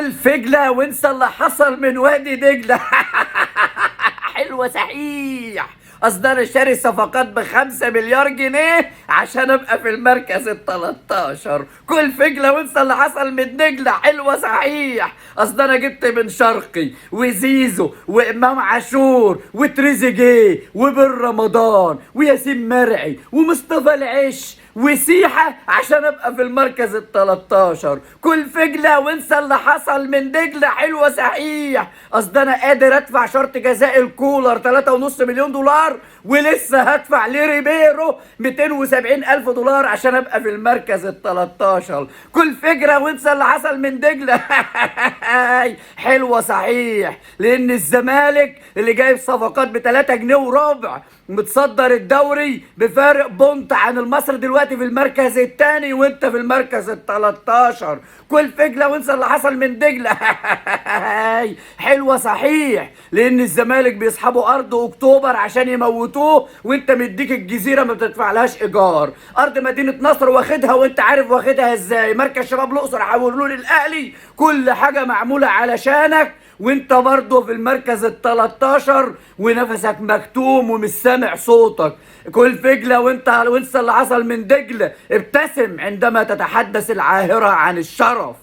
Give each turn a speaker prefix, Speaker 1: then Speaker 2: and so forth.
Speaker 1: كل فجلة وانسى اللي حصل من وادي دجلة. حلوة صحيح. اصل انا شاري صفقات ب5 مليار جنيه عشان ابقى في المركز ال13. كل فجلة وانسى اللي حصل من دجلة. حلوة صحيح. اصل انا جبت بن شرقي وزيزو وامام عاشور وتريزيجيه وبن رمضان وياسين مرعي ومصطفى العش وسيحة عشان ابقى في المركز ال13. كل فجلة وانسى اللي حصل من دجلة. حلوة صحيح. اصل انا قادر ادفع شرط جزاء الكولر 3.5 مليون دولار، ولسه هدفع لريبيرو 270 الف دولار عشان ابقى في المركز ال13. كل فجرة وانسى اللي حصل من دجلة. حلوة صحيح، لان الزمالك اللي جايب صفقات ب3 جنيه وربع متصدر الدوري بفارق بونت عن المصري دلوقتي في المركز الثاني، وانت في المركز ال13. كل فجلة وانسى اللي حصل من دجلة. حلوة صحيح، لان الزمالك بيسحبوا ارض اكتوبر عشان يموتوه، وانت مديك الجزيرة ما بتدفعلهاش ايجار. ارض مدينة نصر واخدها وانت عارف واخدها ازاي. مركز شباب الاقصر حولوه للاهلي. كل حاجة معمولة علشانك، وانت برضه في المركز ال13 ونفسك مكتوم ومش سامع صوتك. كل فجلة وانت وانسى اللي حصل من دجلة. ابتسم عندما تتحدث العاهرة عن الشرف.